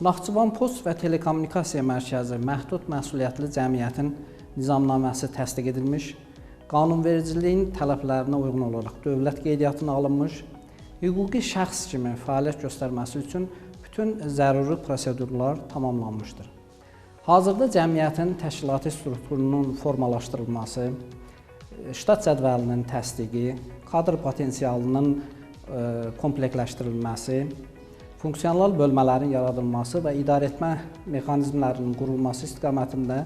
Naxçıvan Poçt və Telekommunikasiya Mərkəzi məhdud məsuliyyətli cəmiyyətin nizamnaməsi təsdiq edilmiş, qanunvericiliyin tələblərinə uyğun olaraq dövlət qeydiyyatına alınmış, hüquqi şəxs kimi fəaliyyət göstərməsi üçün bütün zəruri prosedurlar tamamlanmışdır. Hazırda cəmiyyətin təşkilati strukturunun formalaşdırılması, ştat cədvəlinin təsdiqi, kadr potensialının komplektləşdirilməsi, funksional bölmələrin yaradılması və idarəetmə mexanizmlərinin qurulması istiqamətində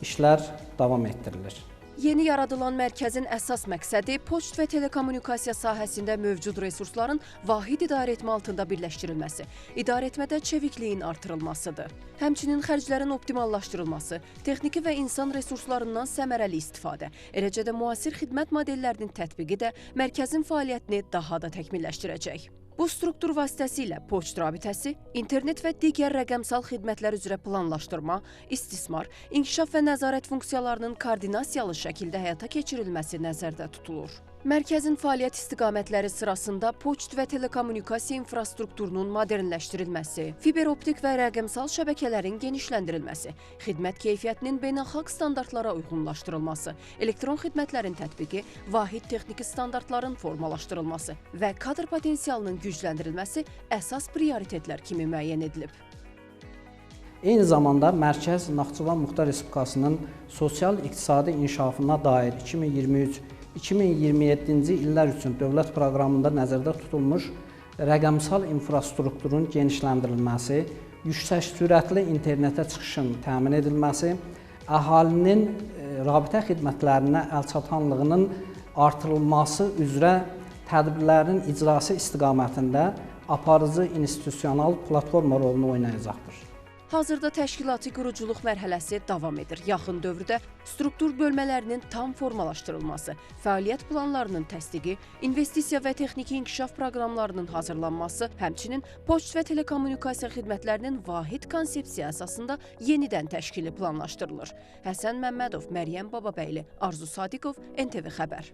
işlər davam etdirilir. Yeni yaradılan mərkəzin əsas məqsədi poçt və telekommunikasiya sahəsində mövcud resursların vahid idarəetmə altında birləşdirilməsi, idarəetmədə çevikliyin artırılmasıdır. Həmçinin xərclərin optimallaşdırılması, texniki və insan resurslarından səmərəli istifadə, eləcə də müasir xidmət modellərinin tətbiqi də mərkəzin fəaliyyətini daha da təkmilləşdirəcək. Bu struktur vasitəsilə poçt rabitəsi, internet və digər rəqəmsal xidmətlər üzrə planlaşdırma, istismar, inkişaf və nəzarət funksiyalarının koordinasiyalı şəkildə həyata keçirilməsi nəzərdə tutulur. Mərkəzin fəaliyyət istiqamətləri sırasında poçt və telekommunikasiya infrastrukturunun modernləşdirilməsi, fiberoptik və rəqəmsal şəbəkələrin genişləndirilməsi, xidmət keyfiyyətinin beynəlxalq standartlara uyğunlaşdırılması, elektron xidmətlərin tətbiqi, vahid texniki standartların formalaşdırılması və kadr potensialının gücləndirilməsi əsas prioritetlər kimi müəyyən edilib. Eyni zamanda mərkəz Naxçıvan Muxtar Respublikasının sosial-iqtisadi inkişafına dair 2023-2027-ci illər üçün dövlət proqramında nəzərdə tutulmuş rəqəmsal infrastrukturun genişləndirilməsi, yüksək sürətli internetə çıxışın təmin edilməsi, əhalinin rabitə xidmətlərinə əlçatanlığının artırılması üzrə tədbirlərin icrası istiqamətində aparıcı institusional platforma rolunu oynayacaqdır. Hazırda təşkilati quruculuq mərhələsi davam edir. Yaxın dövrdə struktur bölmələrinin tam formalaşdırılması, fəaliyyət planlarının təsdiqi, investisiya və texniki inkişaf proqramlarının hazırlanması, həmçinin poçt və telekommunikasiya xidmətlərinin vahid konsepsiya əsasında yenidən təşkili planlaşdırılır. Həsən Məmmədov, Məryəm Bababəyli, Arzu Sadiqov, NTV Xəbər.